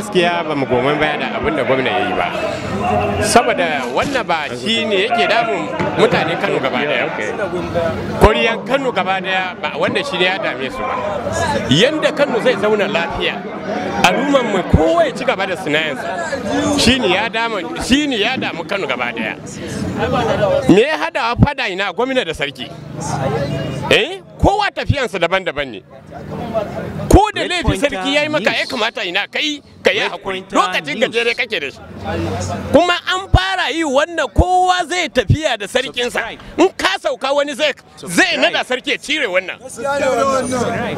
Gaskiya ba mu goman baya da abin da gwamna ya yi ba, saboda wannan ba shi ne yake damun mutane Kano gaba daya, koriyan Kano gaba daya ba wanda shi ne ya dame su ba. Yanda Kano zai zauna lafiya, al'umman mu kowa ya ci gaba da sinayensa, shi ne ya damu, shi ne ya damu Kano gaba daya. Me ya hada fada ina gwamna da sarki? Eh, kowa tafiyansa daban-daban ne. Ko da laifi sarki ya yi maka, ya kamata ina kai ka yi hakuri, lokacin gajere kake da shi. Kuma an fara yi wannan, kowa zai tafiya da sarkinsa. In ka sauka, wani zai nada sarki ya cire wannan.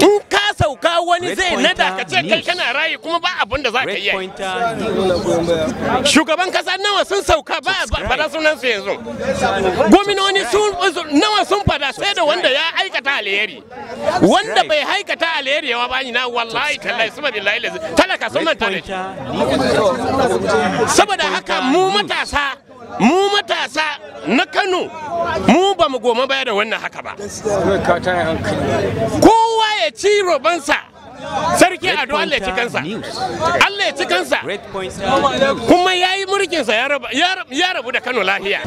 In ka sauka, wani zai nada ka ce kai kana rayu, kuma ba abun da za ka iya. Shugaban kasa nawa sun sauka ba fada sunan su yanzu? Gwamnoni nawa sun fada? Sai da wanda ya aikata alheri. Wanda bai aikata alheri yawa ba na, wallahi tallahi suma billahi lazi, talaka sun manta da shi. Saboda haka mu matasa na Kano, mu ba mu goma baya da wannan haka ba. Kowa ya ci robansa. Sarki Ado, Allah ya ci kansa, Allah ya ci kansa. Kuma ya yi mulkinsa, ya rabu da Kano lafiya.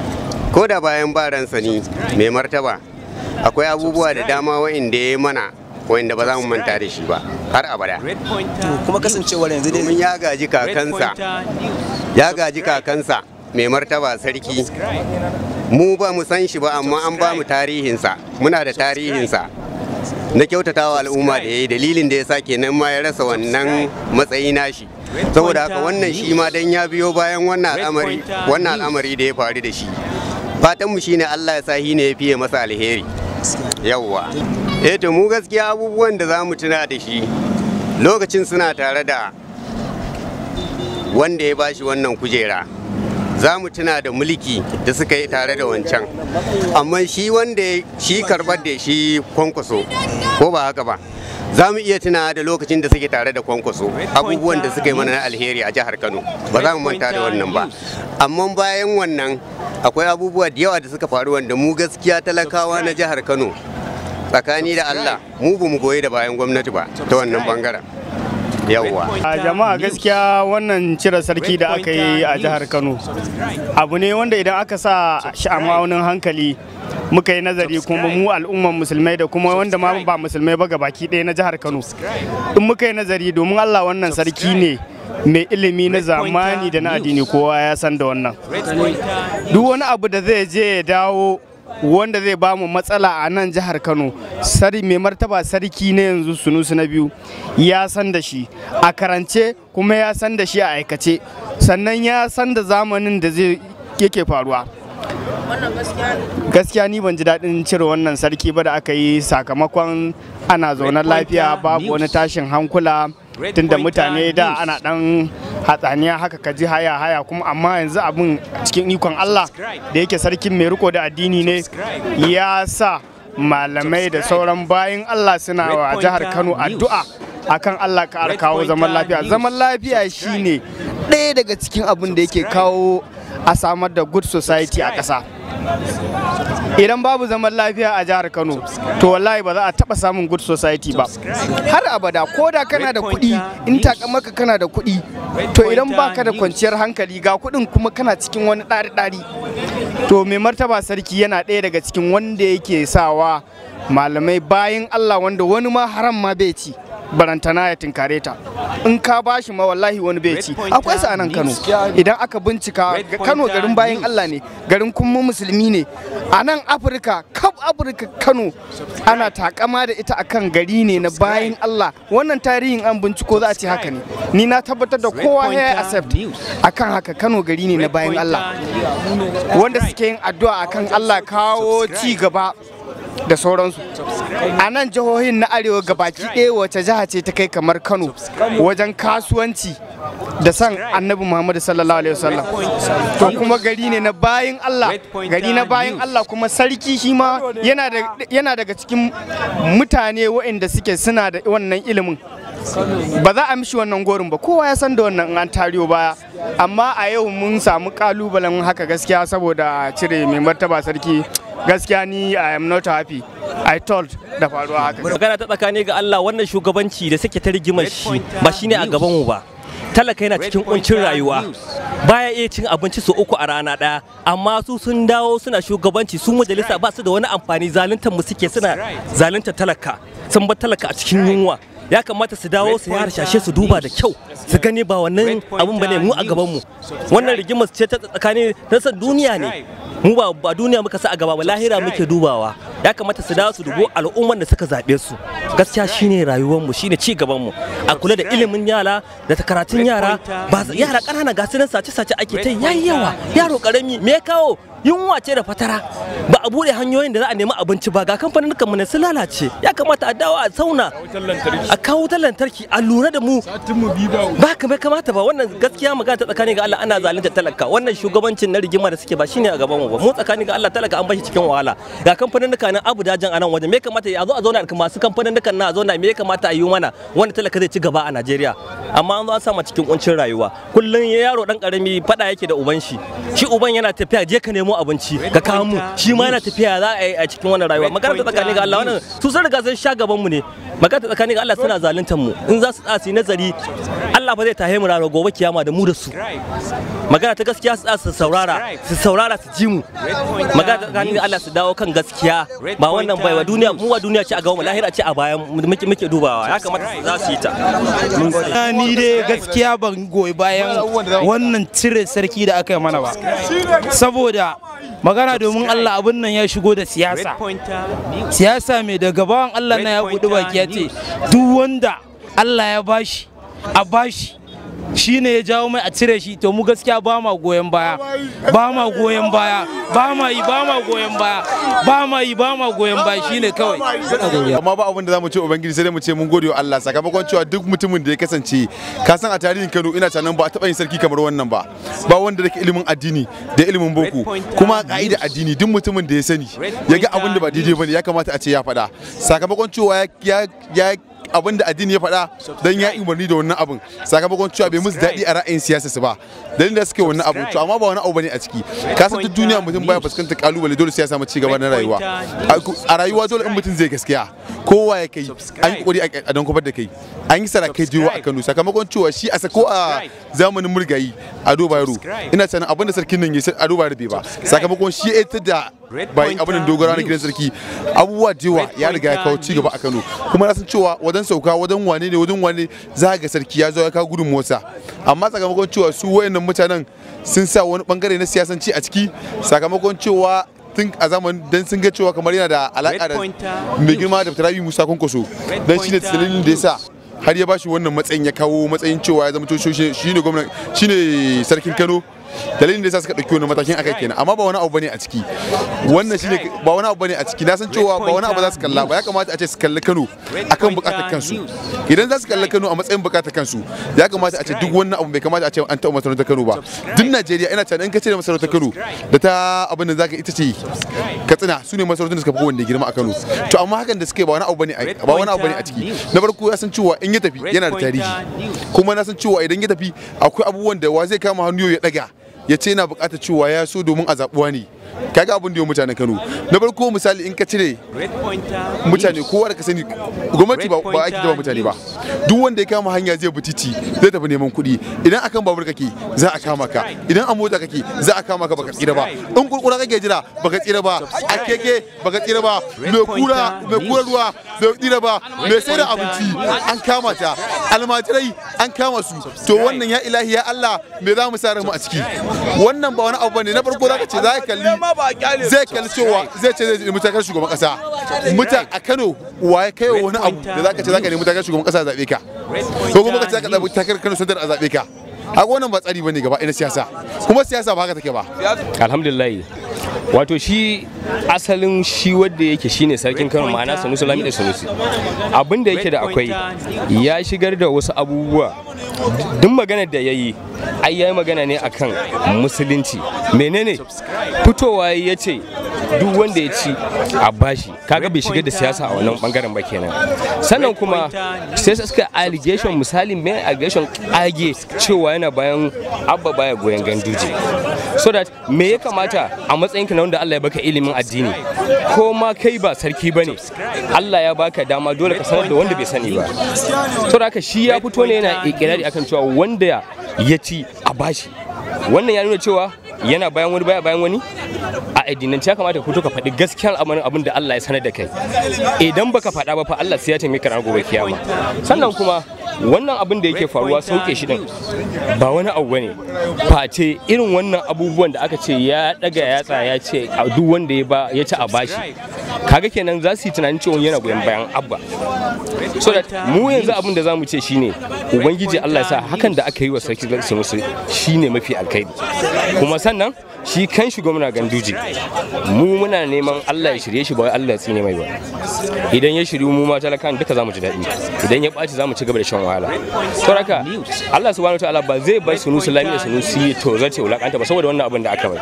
Ko da bayan baransa ni mai martaba, akwai abubuwa da dama wa'inda ya yi mana wa'inda ba za mu manta da shi ba har abada. Kuma kasancewar yanzu dai Domin ya gaji kakansa, ya gaji kakansa mai martaba sarki. Mu ba mu san shi ba, amma an ba mu tarihinsa, muna da tarihinsa na kyautatawa al'umma da ya yi. Dalilin da ya sa kenan ma ya rasa wannan matsayi nashi. Saboda haka wannan shi ma dan ya biyo bayan wannan al'amari, wannan al'amari da ya faru da shi, fatan mu shine Allah ya sa shi ne ya fiye masa alheri. Yawwa, eh, to mu gaskiya abubuwan da za mu tuna da shi lokacin suna tare da wanda ya bashi wannan kujera, za mu tuna da mulki da suka yi tare da wancan. Amma shi wanda shi karbar da shi Kwankwaso, ko ba haka ba, za mu iya tuna da lokacin da suke tare da Kwankwaso, abubuwan da suka yi mana na alheri a jihar Kano, ba za mu manta da wannan ba. Amma bayan wannan akwai abubuwa da yawa da suka faru wanda mu gaskiya talakawa na jihar Kano, tsakani da Allah, mu ba mu goyi da bayan gwamnati ba ta wannan bangaren. Yawwa. A jama'a, gaskiya wannan cire sarki da aka yi a jihar Kano abu ne wanda idan aka sa shi a ma'aunin hankali muka yi nazari, kuma mu al'umman musulmai da kuma wanda ma ba musulmai ba gabaki ɗaya na jihar Kano, in muka yi nazari, domin Allah, wannan sarki ne mai ilimi na zamani da na addini, kowa ya san da wannan. Duk wani abu da zai je ya dawo wanda zai ba mu matsala a nan jihar Kano, sari mai martaba sarki na yanzu Sunusu na biyu ya san da shi a karance, kuma ya san da shi a aikace, sannan ya san da zamanin da zai yake faruwa. Gaskiya ni ban ji daɗin cire wannan sarki ba da aka yi, sakamakon ana zaune lafiya, babu wani tashin hankula, tunda mutane da ana ɗan hatsaniya haka, ka ji haya haya kuma. Amma yanzu abin cikin ikon Allah, da yake sarkin mai riko da addini ne, ya sa malamai da sauran bayin Allah suna wa jihar Kano addu'a akan Allah ka kawo zaman lafiya. Zaman lafiya shine ɗaya daga cikin abin da yake kawo a samar da good society a ƙasa. Idan babu zaman lafiya a jihar Kano, to wallahi ba za a taba samun good society ba har abada. Ko da kana da kuɗi, in maka kana da kuɗi, to idan baka da kwanciyar hankali, ga kuɗin kuma kana cikin wani ɗari-ɗari. To mai martaba sarki yana ɗaya daga cikin wanda yake sawa malamai bayan Allah, wanda wani ma haram ma bai ci, barantana ya tinkare ta. In ka bashi ma, wallahi wani bai ci. Akwai su a nan Kano. Idan aka bincika, Kano garin bayan Allah ne, garin kuma musulmi ne. A nan Afirka, kaf Afirka, Kano ana takama da ita akan gari ne na bayan Allah. Wannan tarihin an binciko za a ce haka ne. Ni na tabbatar da kowa ya accept akan haka, Kano gari ne na bayan Allah wanda suke yin addu'a akan Allah kawo ci gaba da sauransu. A nan jihohin na arewa gabaki ɗaya, wace jiha ce ta kai kamar Kano wajen kasuwanci da san Annabi Muhammadu sallallahu alaihi wasallam? To kuma gari ne na bayin Allah, gari na bayin Allah. Kuma sarki shi ma yana daga cikin mutane waɗanda suke suna da wannan ilimin. Ba za a mishi wannan gorin ba, kowa ya san da wannan an tariyo baya. Amma a yau mun samu kalubalen haka gaskiya, saboda cire mai martaba sarki, gaskiya ni I am not happy I told da faruwa haka. Magana ta tsakani ga Allah, wannan shugabanci da suke ta rigimar shi ba shine a gaban mu ba. Talaka yana cikin kuncin rayuwa, baya iya cin abinci sau 3 a rana ɗaya, amma su sun dawo suna shugabanci. Su majalisa ba su da wani amfani, zaluntar mu suke, suna zaluntar talaka, sun bar talaka a cikin yunwa. Ya kamata su dawo su harshashe su duba da kyau su gani ba wannan abun bane mu a gaban mu. Wannan rigimar ce ta tsakanin ta san duniya ne, mu ba duniya muka sa a gaba ba, lahira muke dubawa. Ya kamata su dawo su dubo al'umman da suka zabe su. Gaskiya shine rayuwar mu, shine ci gaban mu. A kula da ilimin yara da karatun yara, ba yara ƙanana ga su nan sace sace ake ta yayi yawa. Yaro karami me ya kawo? Yunwa ce da fatara. Ba a bude hanyoyin da za a nemi abinci ba, ga kamfanin mu ne sun lalace. Ya kamata a dawo a zauna a kawo wutar lantarki, a lura da mu. Ba kamar kamata ba. Wannan gaskiya magana ta tsakani ga Allah, ana zalunta talaka. Wannan shugabancin na rigima da suke ba shine a gaban mu ba. Mu tsakani ga Allah talaka an bashi cikin wahala. Ga kamfanin nan Abu Dajan a nan wajen, me kamata ya zo a zauna da masu kamfanin nan a zauna, me ya kamata a yi mana wanda talaka zai ci gaba a Najeriya? Amma an zo an sama cikin kuncin rayuwa. Kullun yaro dan karami fada yake da uban shi, shi uban yana tafiya je ka nemo abinci ka kawo mu, shi ma yana tafiya za a yi a cikin wannan rayuwa. Magana ta tsakani ga Allah, wannan su sun riga sun sha gaban mu ne. Magana ta tsakani ga Allah, suna zaluntar mu. In za su tsaya su yi nazari, Allah fa zai tahe mu ranar gobe kiyama da mu da su. Magana ta gaskiya, su tsaya su saurara, su saurara su ji mu. Magana ta tsakani ga Allah, su dawo kan gaskiya. Ba wannan baiwa duniya, mu wa duniya ce a gaban mu, lahira ce a bayan muke dubawa. Ya kamata su za su yi ta. Ni dai gaskiya ban goyi bayan wannan cire sarki da aka yi mana ba, saboda magana domin Allah abin nan ya shigo da siyasa. Siyasa mai daga bawan Allah na ya buɗi baki ya ce duk wanda Allah ya bashi a bashi, shi ne ya jawo mai a cire shi. To mu gaskiya ba ma goyon baya, ba ma goyon baya, ba ma yi, ba ma goyon baya, ba ma yi, ba ma goyon baya, shine kawai. Amma ba abin da zamu ce ubangiji sai dai mu ce mun gode wa Allah, sakamakon cewa duk mutumin da ya kasance ka san a tarihin Kano ina tunanin ba a taɓa yin sarki kamar wannan ba. Ba wanda da ilimin addini da ilimin boko, kuma ka'ida addini duk mutumin da ya sani ya ga abin da ba daidai bane ya kamata a ce ya faɗa, sakamakon cewa ya abin da addini ya faɗa don ya umarni da wannan abin, sakamakon cewa bai musu daɗi a ra'ayin siyasa su ba, dalilin da suke wannan abu. To amma ba wani abu bane a ciki. Ka san duk duniya mutum baya fuskantar kalubale, dole sai ya samu cigaba na rayuwa. A rayuwa dole in mutum zai gaskiya, kowa ya kai an yi kokari a don kofar da kai. An yi sarakai da yawa a Kano, sakamakon cewa shi a sako a zamanin murgayi Ado Bayero, ina sanin abin da sarkin nan ya Ado Bayero bai ba, sakamakon shi ya da bai abin da dogara na gidan sarki abubuwa da yawa ya riga ya kawo cigaba a Kano. Kuma na san cewa wajen sauka wajen wane ne wajen wane za ga sarki ya zo ya kawo gudunmuwarsa, amma sakamakon cewa su wayannan mutanen sun sa wani bangare na siyasanci a ciki, sakamakon cewa tun a zamanin dan sun ga cewa kamar yana da alaka da mai girma da Rabi Musa Kwankwaso, dan shine dalilin da yasa har ya bashi wannan matsayin, ya kawo matsayin cewa ya zama to shine gwamnati, shine sarkin Kano. Dalilin da yasa suka dauki wannan matakin akai kenan, amma ba wani abu bane a ciki. Wannan shine ba wani abu bane a ciki. Na san cewa ba wani abu za su kalla ba, ya kamata a ce su kalli Kano akan bukatar kansu. Idan za su kalli Kano a matsayin bukatar kansu, ya kamata a ce duk wannan abu bai kamata a ce an taɓa masarautar Kano ba. Duk Najeriya ina tunanin in ka ce da masarautar Kano da ta abin da zaka ita ce Katsina, su ne masarautun da suka fi kowanne girma a Kano. To amma hakan da suka yi ba wani abu bane, ba wani abu bane a ciki. Na farko ya san cewa in ya tafi yana da tarihi, kuma na san cewa idan ya tafi akwai abubuwan da wa zai kama hannu ya daga ya ce yana bukatar cewa ya so domin a zaɓuwa ne. Kaga abin da yau mutanen Kano na farko misali in ka cire mutane kowa da ka sani gwamnati ba ake da mutane ba, duk wanda ya kama hanya zai bi titi zai tafi neman kuɗi. Idan akan babur kake za a kama ka, idan a mota kake za a kama ka baka tsira ba, in kurkura kake jira baka tsira ba, a keke baka tsira ba, mai kura ruwa bai tsira ba, mai sai da abinci an kama ta, almajirai an kama su. To wannan ya ilahi ya Allah me za mu sa mu a ciki? Wannan ba wani abu bane. Na farko zaka ce za ka kalli zai kalli cewa zai ce zai nemi takarar shugaban kasa. Mutan a Kano waye kai wani abu da zaka ce zaka nemi takarar shugaban kasa a zabe ka, ko kuma ka ce zaka zabi takarar Kano Santar a zabe ka? Haka wannan ba tsari bane gaba ina siyasa, kuma siyasa ba haka take ba. Alhamdulillah, wato shi asalin shi wanda yake shine sarkin Kano, ma'ana Sanusi Lamido Sanusi, abin da yake da akwai ya shigar da wasu abubuwa. Duk maganar da yayi Ai yayi magana ne akan musulunci. Menene fitowa ya ce duk wanda ya ci a bashi, kaga bai shigar da siyasa a wannan bangaren ba kenan. Sannan kuma sai suka allegation, misali mai allegation kage cewa yana bayan Abba, baya goyon Ganduje. So that me ya kamata a matsayinka na wanda Allah ya baka ilimin addini, ko ma kai ba sarki bane, Allah ya baka dama dole ka sanar da wanda bai sani ba. So da haka shi ya fito ne yana ikirari akan cewa wanda ya ci a bashi. Wannan ya nuna cewa yana bayan wani, baya bayan wani. A addinance ya kamata ka fito ka faɗi gaskiyar al'amarin abin da Allah ya sanar da kai. Idan baka faɗa ba fa, Allah sai ya taimake ka ranar gobe kiyama. Sannan kuma wannan abin da yake faruwa, sauke shi din ba wani abu bane face irin wannan abubuwan da aka ce ya daga yatsa ya ce a duk wanda ya ba ya ci a bashi. Kaga kenan za su yi tunanin cewa yana goyon bayan Abba. So that mu yanzu abin da za mu ce shine, Ubangiji Allah ya sa hakan da aka yi wa Sarki Sanusi shine mafi alkhairi. Kuma sannan shi kan shi gwamna Ganduje, mu muna neman Allah ya shirye shi, ba wai Allah ya tsine mai ba. Idan ya shiryu, mu ma talakan duka zamu ji daɗi. Idan ya ɓaci, zamu ci gaba da shan wahala. Saboda haka Allah subhanahu wataala ba zai bar Sunusi Lami da Sunusi ya tozarce wulakanta ba saboda wannan abin da aka bai,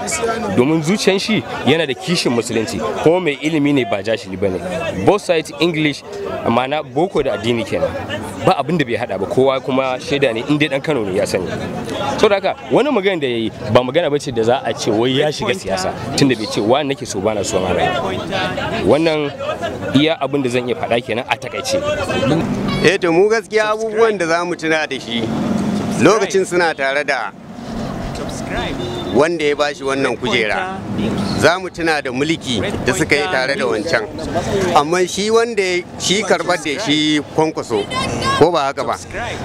domin zuciyan shi yana da kishin musulunci, kuma mai ilimi ne, ba jahili bane. Both sides English, ma'ana boko da addini kenan, ba abin da bai hada ba. Kowa kuma shaida ne, in dai dan Kano ne ya sani. Saboda haka wani magana da yayi ba magana bace da za a ce wai ya shiga siyasa, tunda bai ce wa nake so bana so mara. Wannan iya abin da zan iya faɗa kenan a takaice. Eh, to mu gaskiya abubuwan da za mu tuna da shi lokacin suna tare da wanda ya bashi wannan kujera, za mu tuna da mulki da suka yi tare da wancan. Amma shi wanda shi karbar da shi Kwankwaso, ko ba haka ba,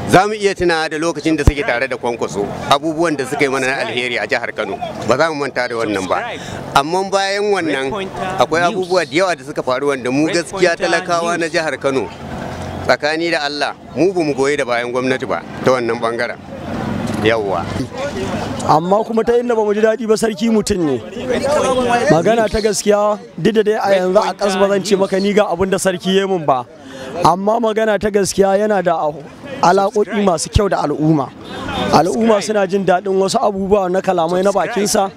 za mu iya tuna da lokacin da suke tare da Kwankwaso, abubuwan da suka yi mana na alheri a jihar Kano, ba za mu manta da wannan ba. Amma bayan wannan akwai abubuwa da yawa da suka faru wanda mu gaskiya talakawa na jihar Kano, tsakani da Allah, mu ba mu goyi da bayan gwamnati ba ta wannan bangaren. Yawwa. Amma kuma ta inda ba mu ji daɗi ba, sarki mutum ne. Magana ta gaskiya, duk da dai a yanzu a ƙas ba zan ce maka ni ga abin da sarki ya mun ba, amma magana ta gaskiya yana da alaƙoƙi masu kyau da al'umma. Al'umma suna jin daɗin wasu abubuwa na kalamai na bakinsa,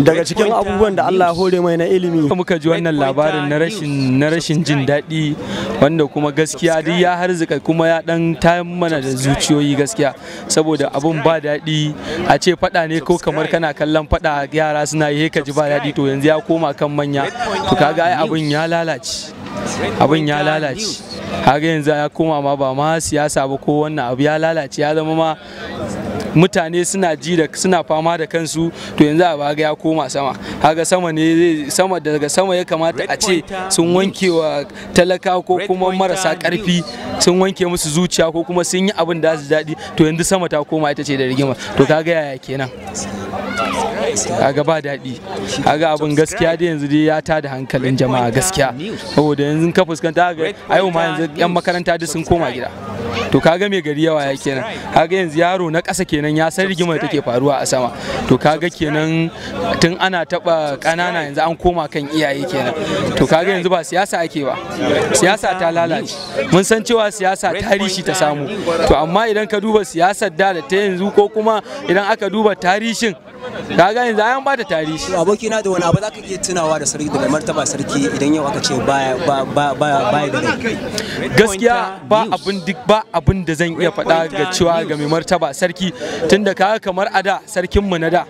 daga cikin abubuwan da Allah ya hore mai na ilimi. Muka ji wannan labarin na rashin jin daɗi, wanda kuma gaskiya duk ya harzika kuma ya dan tayar mana da zuciyoyi gaskiya, saboda abun ba daɗi a ce faɗa ne, ko kamar kana kallon faɗa yara suna yi ka ji ba daɗi. To yanzu ya koma kan manya, to kaga ai abun ya lalace, abun ya lalace. Kaga yanzu ya koma ma ba ma siyasa ba, ko wannan abu ya lalace, ya zama ma mutane suna ji da suna fama da kansu. To yanzu a ga ya koma sama, haka sama ne, sama daga sama ya kamata a ce sun wanke wa talaka ko kuma marasa karfi, sun wanke musu zuciya ko kuma sun yi abin da su daɗi. To yanzu sama ta koma ita ce da rigima. To kaga yaya kenan? Kaga ba daɗi. Kaga abin gaskiya da yanzu dai ya tada hankalin jama'a gaskiya, saboda yanzu ka fuskanta ga a yau ma yanzu yan makaranta duk sun koma gida. To kaga mai gari yawa ya kenan. Kaga yanzu yaro na ƙasa kenan ya san rigimar da take faruwa a sama. To kaga kenan tun ana taba ƙanana, yanzu an koma kan iyaye kenan. To kaga yanzu ba siyasa ake ba, siyasa ta lalace. Mun san cewa siyasa tarihi ta samu. To amma idan ka duba siyasar da da ta yanzu, ko kuma idan aka duba tarihin, kaga yanzu an bata tarihi. Abokina, da wani abu za ka iya tunawa da sarki, da mai martaba sarki, idan yau aka ce baya baya da rai? Gaskiya ba abin duk ba abin da zan iya faɗa ga cewa ga mai martaba sarki, tunda kaga kamar a da sarkin mu na da,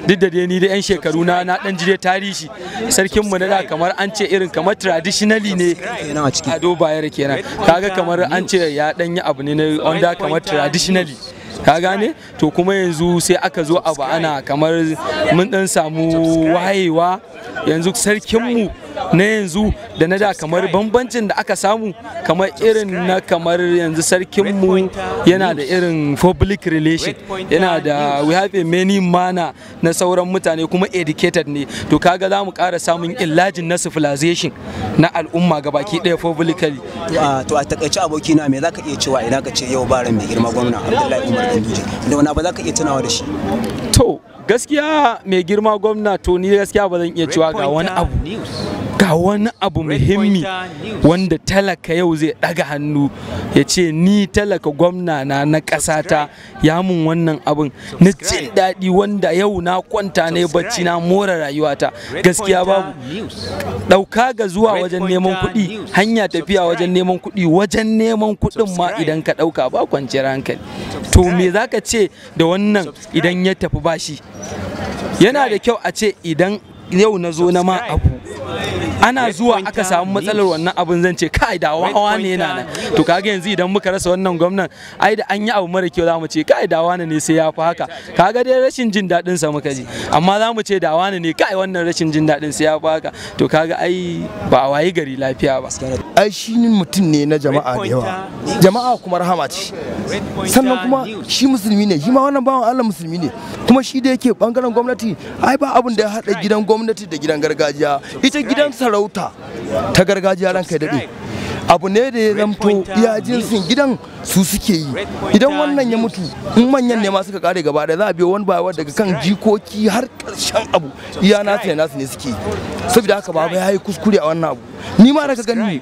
duk da dai ni da yan shekaru na na dan jire tarihi, sarkin mu na da kamar an ce irin kamar traditionally ne, Ado Bayero kenan. Kaga kamar an ce ya dan yi abu ne na under kamar traditionally, ka gane? To kuma yanzu sai aka zo abu ana kamar mun dan samu wayewa. Yanzu sarkinmu na yanzu da na da, kamar bambancin da aka samu kamar irin na kamar yanzu sarkinmu yana da irin public relation, yana da we have a many mana na sauran mutane, kuma educated ne. To kaga za mu ƙara samun illajin na civilization na al'umma gabaki ɗaya publicly. To a takaice, abokina, me zaka iya cewa idan ka ce yau baran mai girma gwamna Abdullahi Umar Ganduje, da wani abu zaka iya tunawa da shi? To gaskiya mai girma gwamna, to ni gaskiya ba zan iya cewa ga wani abu Ga wani abu muhimmi wanda talaka yau zai daga hannu ya ce ni talaka gwamna na na ƙasata ya mun wannan abin na jin daɗi wanda yau na kwanta ne bacci na more rayuwata, gaskiya babu. Ɗauka ga zuwa wajen neman kuɗi, hanya tafiya wajen neman kuɗi, wajen neman kuɗin ma idan ka ɗauka ba kwanciyar hankali. To me za ka ce da wannan idan ya tafi bashi? Yana da kyau a ce idan yau na zo na ma abu, ana zuwa aka samu matsalar wannan abun, zan ce kai da wawa ne yana nan. To kaga yanzu idan muka rasa wannan gwamnan, ai da an yi abu mara kyau zamu ce kai da wani ne sai ya fi haka. Kaga dai rashin jin daɗin sa muka ji, amma zamu ce da wani ne, kai wannan rashin jin daɗin sai ya fi haka. To kaga ai ba a wayi gari lafiya ba. Ai shi mutum ne na jama'a da yawa, jama'a kuma rahama ce. Sannan kuma shi musulmi ne, shi ma wannan bawan Allah musulmi ne. Kuma shi da yake bangaren gwamnati, ai ba abin da ya haɗa gidan gwamnati da gidan gargajiya. Ita gidan sarauta ta gargajiya, ranka daɗe, abu ne da ya zamto iya jinsin gidan su suke yi. Idan wannan ya mutu, in manyan ne ma suka kare gaba da za a biyo wani bayawa daga kan jikoki har karshen abu, iya nasu ne nasu ne suke yi. Saboda haka baba ya yi kuskure a wannan abu. Ni ma daga gani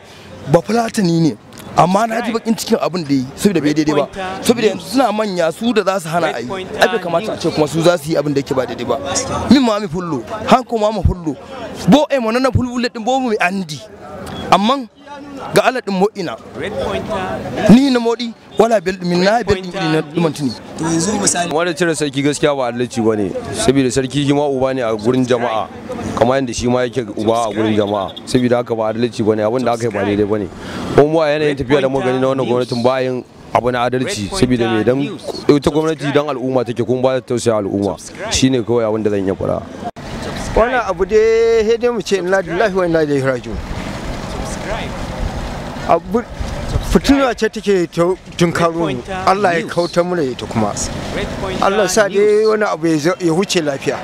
ba fulatani ne, amma na ji bakin cikin abin da yi, saboda bai daidai ba. Saboda yanzu suna manya, su da za su hana a yi, ai bai kamata a ce kuma su za su yi abin da yake ba daidai ba. Min ma mi fullo hanko ma mu fullo bo e mo nana fulfule din bo mu andi, amma ga Allah din mo'ina ni na modi wala bel min na bel din na dumantini. To yanzu misali wanda cire sarki gaskiya ba adalci bane, saboda sarki shi ma uba ne a gurin jama'a kamar yadda shi ma yake uba a gurin jama'a. Saboda haka ba adalci bane, abin da aka yi ba daidai bane. Kuma mu a yanayin tafiya da muka gani na wannan gwamnatin, bayan abu na adalci, saboda me? Dan ita gwamnati dan al'umma take, kuma ba ta tausaya al'umma. Shine kawai abin da zan iya fara. Wannan abu dai sai dai mu ce inna lillahi wa inna ilaihi raji'un. Abu fitina ce take tunkaro mu, Allah ya kautar mu da ita, kuma Allah sa dai wani abu ya huce lafiya.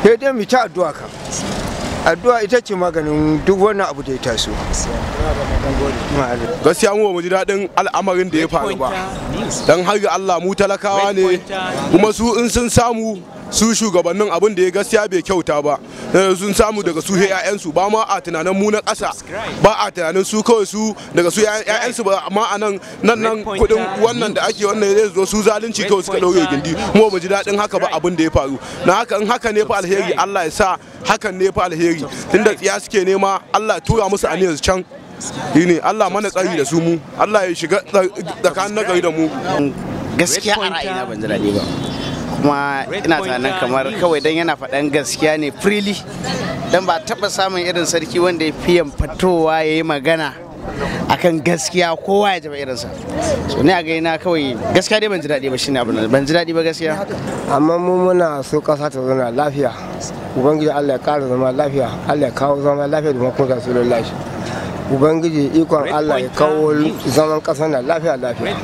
Sai dai mu ta addu'a kan addu'a ita ce maganin duk wani abu da ya taso. Gaskiya mu ba mu ji daɗin al'amarin da ya faru ba, don har ga Allah mu talakawa ne, kuma su in sun samu su shugabannin abin da ya gaskiya bai kyauta ba. Sun samu daga su ƴaƴansu, ba ma a tunanin mu na ƙasa, ba a tunanin su, kawai su daga su ƴaƴansu ba ma a nan nan nan kuɗin wannan da ake wannan zai zo su zalunci kawai suka ɗauke gindi. Mu ba mu ji daɗin haka ba abin da ya faru na haka. In haka ne fa alheri, Allah ya sa hakan ne fa alheri, tunda tsiya suke nema, Allah tura musu aniyar can shine. Allah mana tsari da su, mu Allah ya shiga tsakanin nagari da mu. Gaskiya a ra'ayina ban ji daɗi ba, kuma ina tunanin kamar kawai dan yana faɗan gaskiya ne freely, dan ba taɓa samun irin sarki wanda ya fiye fitowa ya yi magana akan gaskiya kowa ya jaba irinsa. So ni a gaina kawai gaskiya dai ban ji daɗi ba, shine abin ban ji daɗi ba gaskiya. Amma mu muna so ƙasa ta zauna lafiya, ubangiji Allah ya ƙara zama lafiya, Allah ya kawo zama lafiya da makon rasulullahi. Ubangiji ikon Allah ya kawo zaman ƙasar na lafiya lafiya.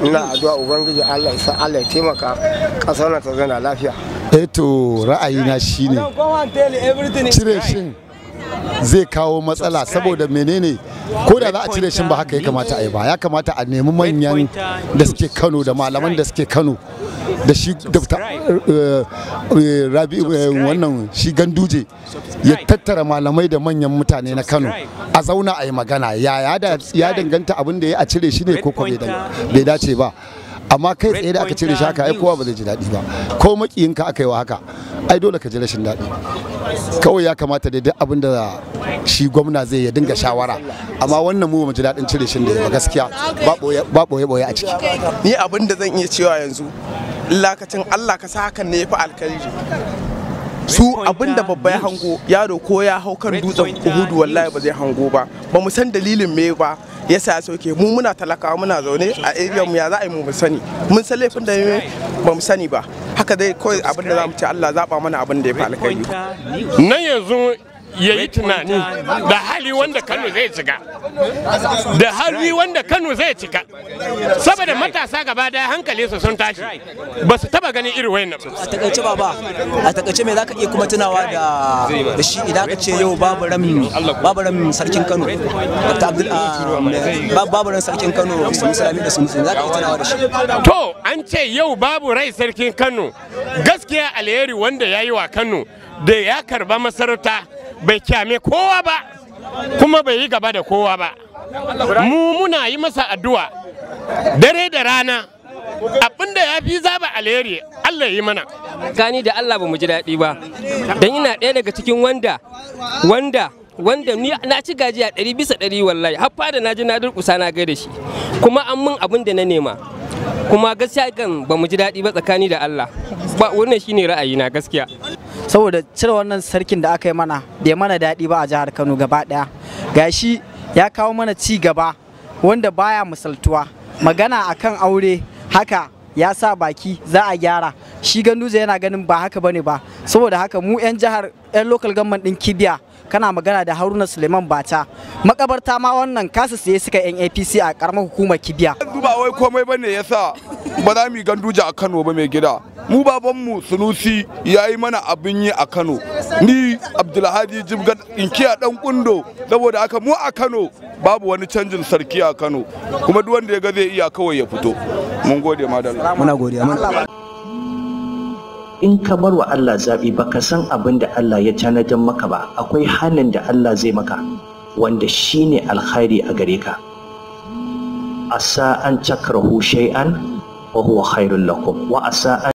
Ina addu'a ubangiji Allah ya sa Allah ya taimaka ƙasar na ta zauna lafiya. Eh to ra'ayina shine cire shin zai kawo matsala, saboda menene? Ko da za a cire shin ba haka ya kamata a yi ba. Ya kamata a nemi manyan da suke Kano da malaman da suke Kano da shi Dr. Rabi wannan shi Ganduje ya tattara malamai da manyan mutane na Kano a zauna a yi magana ya danganta abin da ya a cire shi ne ko bai dace ba. Amma kai tsaye da aka cire shi haka, ai kowa ba zai ji daɗi ba. Ko makiyinka aka yi wa haka, ai dole ka ji rashin daɗi. Kawai ya kamata dai duk abin da shi gwamna zai ya dinga shawara, amma wannan mu ba mu ji daɗin cire shi da ba gaskiya, ba ɓoye ɓoye a ciki. Ni abin da zan iya cewa yanzu, lakacin Allah ka sa hakan ne ya fi alkhairi. Su abin da babba ya hango, yaro ko ya hau kan dutsen Uhudu wallahi ba zai hango ba. Ba mu san dalilin me ba yasa ya sauke mu. Muna talakawa, muna zaune a area mu, ya za a yi mu sani? Mun san laifin da ba mu sani ba. Haka dai kawai abin da za mu ce, Allah zaba mana abin da ya fi alkhairi. Nan yanzu ya yi tunani da hali wanda Kano zai cika, da hali wanda Kano zai cika, saboda matasa gaba daya hankali su sun tashi, ba su taba ganin irin wayannan. A takaice baba, a takaice me zaka iya kuma tunawa da shi idan aka ce yau babu ram sarkin Kano Dr. Abdul, babu ran sarkin Kano Sunusi Lamido Sunusi, zaka iya tunawa da shi? To an ce yau babu rai sarkin Kano, gaskiya alheri wanda ya yi wa Kano da ya karba masarauta Bai kyame kowa ba, kuma bai yi gaba da kowa ba. Mu muna yi masa addu'a dare da rana, abinda ya fi zaba alheri Allah ya yi mana. Gani da Allah ba mu ji daɗi ba, don ina ɗaya daga cikin wanda ni na ci gajiya 100% wallahi, har fada na ji na durƙusa na gaida shi, kuma an mun abin da na nema. Kuma gaskiya kan ba mu ji daɗi ba tsakani da Allah ba. Wannan shine ra'ayina gaskiya. Saboda cire wannan sarkin da aka yi mana bai mana daɗi ba a jihar Kano gaba ɗaya. Gashi ya kawo mana ci gaba wanda baya misaltuwa. Magana akan aure haka ya sa baki za a gyara shi. Ganduje yana ganin ba haka bane ba. Saboda haka mu 'yan jihar, 'yan local government din Kibiya, kana magana da Haruna Suleiman Bata. Makabarta ma wannan kasa siye suka 'yan APC a karamar hukumar Kibiya. Ba wai komai bane yasa ba za mu yi Ganduje a Kano ba, mai gida. Mu babanmu Sunusi ya yi mana abin yi a Kano. Ni Abdulhadi Jibga inkiya dan kundo. Saboda haka mu a Kano babu wani canjin sarki a Kano, kuma duk wanda ya ga zai iya kawai ya fito. Mun gode madalla. Muna godiya, muna. In ka bar wa Allah zaɓi, baka san abin da Allah ya tanadar maka ba. Akwai hannun da Allah zai maka wanda shine alkhairi a gare ka. Asa an takrahu shay'an wa huwa khairul lakum wa asa an